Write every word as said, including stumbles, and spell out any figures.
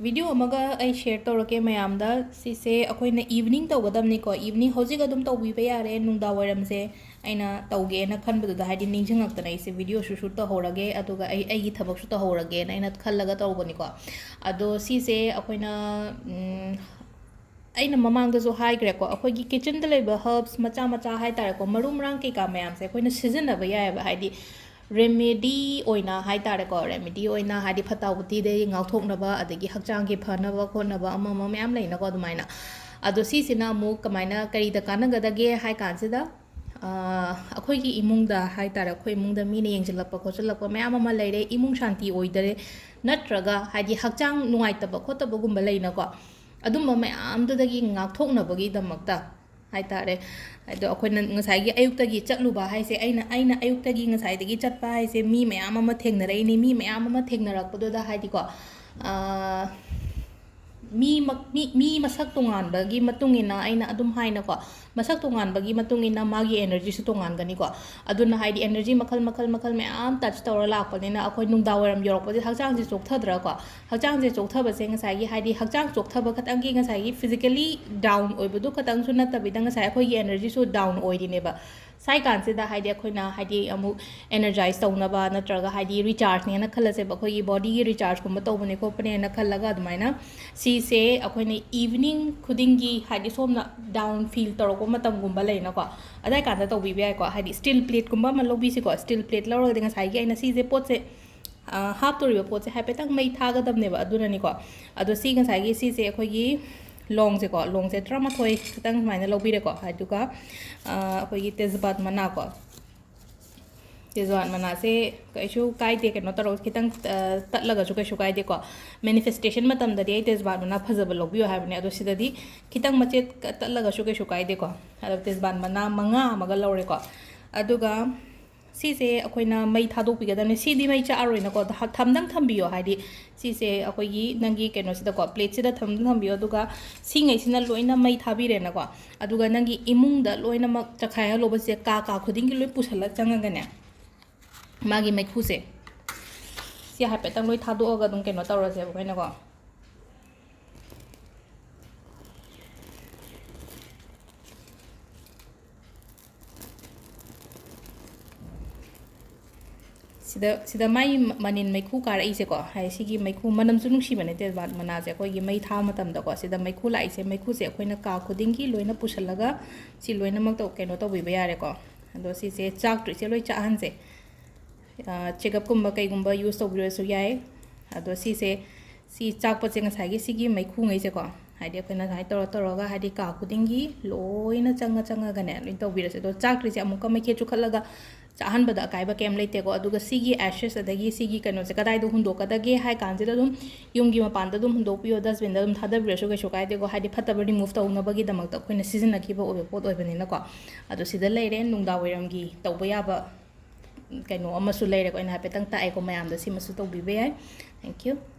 Video ꯑꯃꯒ ꯑꯩ ꯁꯤꯌꯔ ꯇꯧꯔꯛꯀꯦ ꯃꯌꯥꯝꯗ꯫ ꯁꯤꯁꯦ ꯑꯩꯈꯣꯏꯅ ꯏꯚꯤꯅꯤꯡ ꯇꯧꯒꯗꯕꯅꯤꯀꯣ, ꯏꯚꯤꯅꯤꯡ ꯍꯧꯖꯤꯛ ꯑꯗꯨꯝ ꯇꯧꯕꯤꯕ ꯌꯥꯔꯦ꯫ ꯅꯨꯡꯗꯥꯡ ꯋꯥꯏꯔꯝꯁꯦ ꯑꯩꯅ ꯇꯧꯒꯦꯅ ꯈꯟꯕꯗꯨꯗ, ꯍꯥꯏꯗꯤ ꯅꯤꯡꯁꯤꯡꯉꯛꯇꯅ ꯑꯩꯁꯦ ꯚꯤꯗꯤꯑꯣꯁꯨ ꯁꯨꯠ ꯇꯧꯍꯧꯔꯒꯦ, ꯑꯗꯨꯒ ꯑꯩ ꯑꯩꯒꯤ ꯊꯕꯛꯁꯨ ꯇꯧꯍꯧꯔꯒꯦꯅ ꯑꯩꯅ ꯈꯜꯂꯒ ꯇꯧꯕꯅꯤꯀꯣ꯫ ꯑꯗꯣ ꯁꯤꯁꯦ ꯑꯩꯈꯣꯏꯅ, ꯎꯝ, ꯑꯩꯅ ꯃꯃꯥꯡꯗꯁꯨ ꯍꯥꯏꯈ꯭ꯔꯦꯀꯣ, ꯑꯩꯈꯣꯏꯒꯤ ꯀꯤꯆꯟꯗ ꯂꯩꯕ ꯍꯔꯕꯁ ꯃꯆꯥ ꯃꯆꯥ ꯍꯥꯏ ꯇꯥꯔꯦꯀꯣ, ꯃꯔꯨ ꯃꯔꯥꯡ ꯀꯩꯀꯥ ꯃꯌꯥꯝꯁꯦ ꯑꯩꯈꯣꯏꯅ ꯁꯤꯖꯤꯟꯅꯕ ꯌꯥꯏꯑꯕ꯫ ꯍꯥꯏꯗꯤ ꯔꯦꯃꯦꯗꯤ ꯑꯣꯏꯅ ꯍꯥꯏ ꯇꯥꯔꯦꯀꯣ, ꯔꯦꯃꯦꯗꯤ ꯑꯣꯏꯅ, ꯍꯥꯏꯗꯤ ꯐꯠꯇ ꯍꯥꯎꯊꯤꯗꯒꯤ ꯉꯥꯛꯊꯣꯛꯅꯕ, ꯑꯗꯒꯤ ꯍꯛꯆꯥꯡꯒꯤ ꯐꯅꯕ ꯈꯣꯠꯅꯕ ꯑꯃ ꯑꯃ ꯃꯌꯥꯝ ꯂꯩꯅꯀꯣ ꯑꯗꯨꯃꯥꯏꯅ꯫ ꯑꯗꯣ ꯁꯤꯁꯤꯅ ꯑꯃꯨꯛ ꯀꯃꯥꯏꯅ, ꯀꯔꯤꯗ ꯀꯥꯟꯅꯒꯗꯒꯦ ꯍꯥꯏ ꯀꯥꯟꯁꯤꯗ, ꯑ, ꯑꯩꯈꯣꯏꯒꯤ ꯏꯃꯨꯡꯗ ꯍꯥꯏ ꯇꯥꯔꯦ, ꯑꯩꯈꯣꯏ ꯏꯃꯨꯡꯗ ꯃꯤꯅ ꯌꯦꯡꯁꯤꯜꯂꯛꯄ ꯈꯣꯠꯆꯤꯜꯂꯛꯄ ꯃꯌꯥꯝ ꯑꯃ ꯂꯩꯔꯦ, ꯏꯃꯨꯡ ꯁꯥꯟꯇꯤ ꯑꯣꯏꯗꯔꯦ, ꯅꯠꯇ꯭ꯔꯒ ꯍꯥꯏꯗꯤ ꯍꯛꯆꯥꯡ ꯅꯨꯡꯉꯥꯏꯇꯕ ꯈꯣꯠꯇꯕꯒꯨꯝꯕ ꯂꯩꯅꯀꯣ, ꯑꯗꯨꯝꯕ ꯃꯌꯥꯝꯗꯨꯗꯒꯤ ꯉꯥꯛꯊꯣꯛꯅꯕꯒꯤꯗꯃꯛꯇ ꯍꯥꯏ ꯇꯥꯔꯦ꯫ ꯑꯗꯣ ꯑꯩꯈꯣꯏꯅ ꯉꯁꯥꯏꯒꯤ ꯑꯌꯨꯛꯇꯒꯤ ꯆꯠꯂꯨꯕ ꯍꯥꯏꯁꯦ, ꯑꯩꯅ, ꯑꯩꯅ ꯑꯌꯨꯛꯇꯒꯤ ꯉꯁꯥꯏꯗꯒꯤ ꯆꯠꯄ ꯍꯥꯏꯁꯦ, ꯃꯤ ꯃꯌꯥꯝ ꯑꯃ ꯊꯦꯡꯅꯔꯛꯏꯅꯤ꯫ ꯃꯤ ꯃꯌꯥꯝ ꯑꯃ ꯊꯦꯡꯅꯔꯛꯄꯗꯨꯗ ꯍꯥꯏꯗꯤꯀꯣ, ꯑꯥ, ꯃꯤ ꯃꯛ-, ꯃꯤ, ꯃꯤ ꯃꯁꯛ ꯇꯣꯉꯥꯟꯕꯒꯤ ꯃꯇꯨꯡ ꯏꯟꯅ, ꯑꯩꯅ ꯑꯗꯨꯝ ꯍꯥꯏꯅꯀꯣ, ꯃꯁꯛ ꯇꯣꯉꯥꯟꯕꯒꯤ ꯃꯇꯨꯡ ꯏꯟꯅ ꯃꯥꯒꯤ ꯑꯦꯅꯔꯖꯤꯁꯨ ꯇꯣꯉꯥꯟꯒꯅꯤꯀꯣ꯫ ꯑꯗꯨꯅ ꯍꯥꯏꯗꯤ ꯑꯦꯅꯔꯖꯤ ꯃꯈꯜ, ꯃꯈꯜ, ꯃꯈꯜ ꯃꯌꯥꯝ ꯇꯆ ꯇꯧꯔ ꯂꯥꯛꯄꯅꯤꯅ, ꯑꯩꯈꯣꯏ ꯅꯨꯡꯗꯥꯡ ꯋꯥꯏꯔꯝ ꯌꯧꯔꯛꯄꯁꯦ ꯍꯛꯆꯥꯡꯁꯦ ꯆꯣꯛꯊꯗ꯭ꯔꯀꯣ꯫ ꯍꯛꯆꯥꯡꯁꯦ ꯆꯣꯛꯊꯕꯁꯦ ꯉꯁꯥꯏꯒꯤ, ꯍꯥꯏꯗꯤ ꯍꯛꯆꯥꯡ ꯆꯣꯛꯊꯕ ꯈꯇꯪꯒꯤ, ꯉꯁꯥꯏꯒꯤ ꯐꯤꯖꯤꯀꯦꯂꯤ ꯗꯥꯎꯟ ꯑꯣꯏꯕꯗꯨ ꯈꯇꯪꯁꯨ ꯅꯠꯇꯕꯤꯗ, ꯉꯁꯥꯏ ꯑꯩꯈꯣꯏꯒꯤ ꯑꯦꯅꯔꯖꯤꯁꯨ ꯗꯥꯎꯟ ꯑꯣꯏꯔꯤꯅꯦꯕ꯫ ꯁꯥꯏ ꯀꯥꯟꯁꯤꯗ ꯍꯥꯏꯗꯤ ꯑꯩꯈꯣꯏꯅ ꯍꯥꯏꯗꯤ ꯑꯃꯨꯛ ꯑꯦꯅꯔꯖꯥꯏꯁ ꯇꯧꯅꯕ, ꯅꯠꯇ꯭ꯔꯒ ꯍꯥꯏꯗꯤ ꯔꯤꯆꯥꯔꯖꯅꯦꯅ ꯈꯜꯂꯁꯦꯕ, ꯑꯩꯈꯣꯏꯒꯤ ꯕꯣꯗꯤꯒꯤ ꯔꯤꯆꯥꯔꯖꯀꯨꯝꯕ ꯇꯧꯕꯅꯦ ꯈꯣꯠꯄꯅꯦꯅ ꯈꯜꯂꯒ ꯑꯗꯨꯃꯥꯏꯅ ꯁꯤꯁꯦ ꯑꯩꯈꯣꯏꯅ ꯏꯚꯤꯅꯤꯡ ꯈꯨꯗꯤꯡꯒꯤ, ꯍꯥꯏꯗꯤ ꯁꯣꯝꯅ ꯗꯥꯎꯟ ꯐꯤꯜ ꯇꯧꯔꯛꯄ ꯃꯇꯝꯒꯨꯝꯕ ꯂꯩꯅꯀꯣ, ꯑꯗꯥꯏ ꯀꯥꯟꯗ ꯇꯧꯕꯤꯕ ꯌꯥꯏꯀꯣ꯫ ꯍꯥꯏꯗꯤ ꯁ꯭ꯇꯤꯜ ꯄ꯭ꯂꯦꯠꯀꯨꯝꯕ ꯑꯃ ꯂꯧꯕꯤꯁꯤꯀꯣ꯫ ꯁ꯭ꯇꯤꯜ ꯄ꯭ꯂꯦꯠ ꯂꯧꯔꯒꯗꯤ ꯉꯁꯥꯏꯒꯤ ꯑꯩꯅ ꯁꯤꯁꯦ ꯄꯣꯠꯁꯦ, ꯑ, ꯍꯥꯞꯇꯣꯔꯤꯕ ꯄꯣꯠꯁꯦ ꯍꯥꯏꯐꯦꯠꯇꯪ ꯃꯩ ꯊꯥꯒꯗꯕꯅꯦꯕ꯫ ꯑꯗꯨꯅꯅꯤꯀꯣ꯫ ꯑꯗꯣ ꯁꯤ ꯉꯁꯥꯏꯒꯤ ꯁꯤꯁꯦ ꯑꯩꯈꯣꯏꯒꯤ ꯂꯣꯡꯁꯦꯀꯣ, ꯂꯣꯡꯁꯦ ꯇꯔꯥꯃꯥꯊꯣꯏ ꯈꯤꯇꯪ ꯁꯨꯃꯥꯏꯅ ꯂꯧꯕꯤꯔꯦꯀꯣ꯫ ꯑꯗꯨꯒ, ꯑ, ꯑꯩꯈꯣꯏꯒꯤ ꯇꯦꯖꯄꯥꯠ ꯃꯅꯥꯀꯣ, ꯇꯦꯖꯄꯥꯠ ꯃꯅꯥꯁꯦ ꯀꯩꯁꯨ ꯀꯥꯏꯗꯦ, ꯀꯩꯅꯣ ꯇꯧꯔꯒ ꯈꯤꯇꯪ, ꯑ, ꯇꯠꯂꯒꯁꯨ ꯀꯩꯁꯨ ꯀꯥꯏꯗꯦꯀꯣ꯫ ꯃꯦꯅꯤꯐꯦꯁꯇꯦꯁꯟ ꯃꯇꯝꯗꯗꯤ ꯑꯩ ꯇꯦꯖꯄꯥꯠ ꯃꯅꯥ ꯐꯖꯕ ꯂꯧꯕꯤꯌꯣ ꯍꯥꯏꯕꯅꯦ, ꯑꯗꯣ ꯁꯤꯗꯗꯤ ꯈꯤꯇꯪ ꯃꯆꯦꯠ ꯀ-, ꯇꯠꯂꯒꯁꯨ ꯀꯩꯁꯨ ꯀꯥꯏꯗꯦꯀꯣ꯫ ꯑꯗꯣ ꯇꯦꯖꯄꯥꯠ ꯃꯅꯥ ꯃꯉꯥ ꯑꯃꯒ ꯂꯧꯔꯦꯀꯣ꯫ ꯑꯗꯨꯒ ꯁꯤꯁꯦ ꯑꯩꯈꯣꯏꯅ ꯃꯩ ꯊꯥꯗꯣꯛꯄꯤꯒꯗꯕꯅꯦ꯫ ꯁꯤꯗꯤ ꯃꯩ ꯆꯥꯛꯑꯔꯣꯏꯅꯀꯣ, ꯊ-, ꯊꯝꯗꯪ ꯊꯝꯕꯤꯌꯣ꯫ ꯍꯥꯏꯗꯤ ꯁꯤꯁꯦ ꯑꯩꯈꯣꯏꯒꯤ ꯅꯪꯒꯤ ꯀꯩꯅꯣꯁꯤꯗꯀꯣ, ꯄ꯭ꯂꯦꯠꯁꯤꯗ ꯊꯝꯗꯪ ꯊꯝꯕꯤꯌꯣ꯫ ꯑꯗꯨꯒ ꯁꯤꯉꯩꯁꯤꯅ ꯂꯣꯏꯅ ꯃꯩ ꯊꯥꯕꯤꯔꯦꯅꯀꯣ꯫ ꯑꯗꯨꯒ ꯅꯪꯒꯤ ꯏꯃꯨꯡꯗ ꯂꯣꯏꯅꯃꯛ ꯆꯈꯥꯏꯍꯜꯂꯣꯕ꯫ ꯁꯤꯁꯦ ꯀꯥ ꯀꯥ ꯈꯨꯗꯤꯡꯒꯤ ꯂꯣꯏ ꯄꯨꯁꯜꯂ ꯆꯪꯉꯒꯅꯦ, ꯃꯥꯒꯤ ꯃꯩꯈꯨꯁꯦ ꯁꯤ ꯍꯥꯏꯐꯦꯠꯇꯪ ꯂꯣꯏ ꯊꯥꯗꯣꯛꯑꯒ ꯑꯗꯨꯝ ꯀꯩꯅꯣ ꯇꯧꯔꯁꯦꯕ ꯑꯩꯈꯣꯏꯅꯀꯣ꯫ ꯁꯤꯗ ꯁꯤꯗ ꯃꯥꯏ ꯃꯅꯤꯟ ꯃꯩꯈꯨ ꯀꯥꯔꯛꯏꯁꯦꯀꯣ, ꯍꯥꯏꯗꯤ ꯁꯤꯒꯤ ꯃꯩꯈꯨ ꯃꯅꯝꯁꯨ ꯅꯨꯡꯁꯤꯕꯅꯦ ꯇꯦꯖꯄꯥꯠ ꯃꯅꯥꯁꯦ꯫ ꯑꯩꯈꯣꯏꯒꯤ ꯃꯩ ꯊꯥꯕ ꯃꯇꯝꯗꯀꯣ, ꯁꯤꯗ ꯃꯩꯈꯨ ꯂꯥꯛꯏꯁꯦ, ꯃꯩꯈꯨꯁꯦ ꯑꯩꯈꯣꯏꯅ ꯀꯥ ꯈꯨꯗꯤꯡꯒꯤ ꯂꯣꯏꯅ ꯄꯨꯁꯜꯂꯒ ꯁꯤ ꯂꯣꯏꯅꯃꯛꯇ ꯀꯩꯅꯣ ꯇꯧꯕꯤꯕ ꯌꯥꯔꯦꯀꯣ꯫ ꯑꯗꯣ ꯁꯤꯁꯦ ꯆꯥꯛꯇ꯭ꯔꯤꯁꯦ ꯂꯣꯏ ꯆꯥꯛꯍꯟꯁꯦ꯫ ꯆꯦꯒꯞꯀꯨꯝꯕ ꯀꯩꯒꯨꯝꯕ ꯌꯨꯁ ꯇꯧꯕꯤꯔꯁꯨ ꯌꯥꯏ꯫ ꯑꯗꯣ ꯁꯤꯁꯦ, ꯁꯤ ꯆꯥꯛꯄꯁꯦ ꯉꯁꯥꯏꯒꯤ ꯁꯤꯒꯤ ꯃꯩꯈꯨꯉꯩꯁꯦꯀꯣ, ꯍꯥꯏꯗꯤ ꯑꯩꯈꯣꯏꯅ ꯁꯨꯃꯥꯏꯅ ꯇꯧꯔ ꯇꯧꯔꯒ ꯍꯥꯏꯗꯤ ꯀꯥ ꯈꯨꯗꯤꯡꯒꯤ ꯂꯣꯏꯅ ꯆꯪꯉ ꯆꯪꯉꯒꯅꯦ ꯂꯣꯏ ꯇꯧꯕꯤꯔꯁꯦ꯫ ꯑꯗꯣ ꯆꯥꯛꯇ꯭ꯔꯤꯁꯦ ꯑꯃꯨꯛꯀ ꯃꯩꯈꯦꯠ ꯆꯨꯈꯠꯂꯒ ꯆꯥꯛꯍꯟꯕꯗ ꯑꯀꯥꯏꯕ ꯀꯩꯝ ꯂꯩꯇꯦꯀꯣ꯫ ꯑꯗꯨꯒ ꯁꯤꯒꯤ ꯑꯦꯁꯦꯁ ꯑꯗꯒꯤ ꯁꯤꯒꯤ ꯀꯩꯅꯣꯁꯦ ꯀꯗꯥꯏꯗ ꯍꯨꯟꯗꯣꯛꯀꯗꯒꯦ ꯍꯥꯏ ꯀꯥꯟꯁꯤꯗ ꯑꯗꯨꯝ ꯌꯨꯝꯒꯤ ꯃꯄꯥꯟꯗ ꯑꯗꯨꯝ ꯍꯨꯟꯗꯣꯛꯄꯤꯌꯣ, ꯗꯁꯕꯤꯟꯗ ꯑꯗꯨꯝ ꯊꯥꯗꯕꯤꯔꯁꯨ ꯀꯩꯁꯨ ꯀꯥꯏꯗꯦꯀꯣ꯫ ꯍꯥꯏꯗꯤ ꯐꯠꯇꯕ ꯔꯤꯃꯨꯚ ꯇꯧꯅꯕꯒꯤꯗꯃꯛꯇ ꯑꯩꯈꯣꯏꯅ ꯁꯤꯖꯤꯟꯅꯈꯤꯕ ꯑꯣꯏꯕ ꯄꯣꯠ ꯑꯣꯏꯕꯅꯤꯅꯀꯣ꯫ ꯑꯗꯣ ꯁꯤꯗ ꯂꯩꯔꯦ ꯅꯨꯡꯗꯥꯡ ꯋꯥꯏꯔꯝꯒꯤ ꯇꯧꯕ ꯌꯥꯕ ꯀꯩꯅꯣ ꯑꯃꯁꯨ ꯂꯩꯔꯦꯀꯣ꯫ ꯑꯩꯅ ꯍꯥꯏꯐꯦꯠꯇꯪ ꯇꯥꯛꯑꯦꯀꯣ, ꯃꯌꯥꯝꯗ ꯁꯤꯃꯁꯨ ꯇꯧꯕꯤꯕ ꯌꯥꯏ꯫ Thank you꯫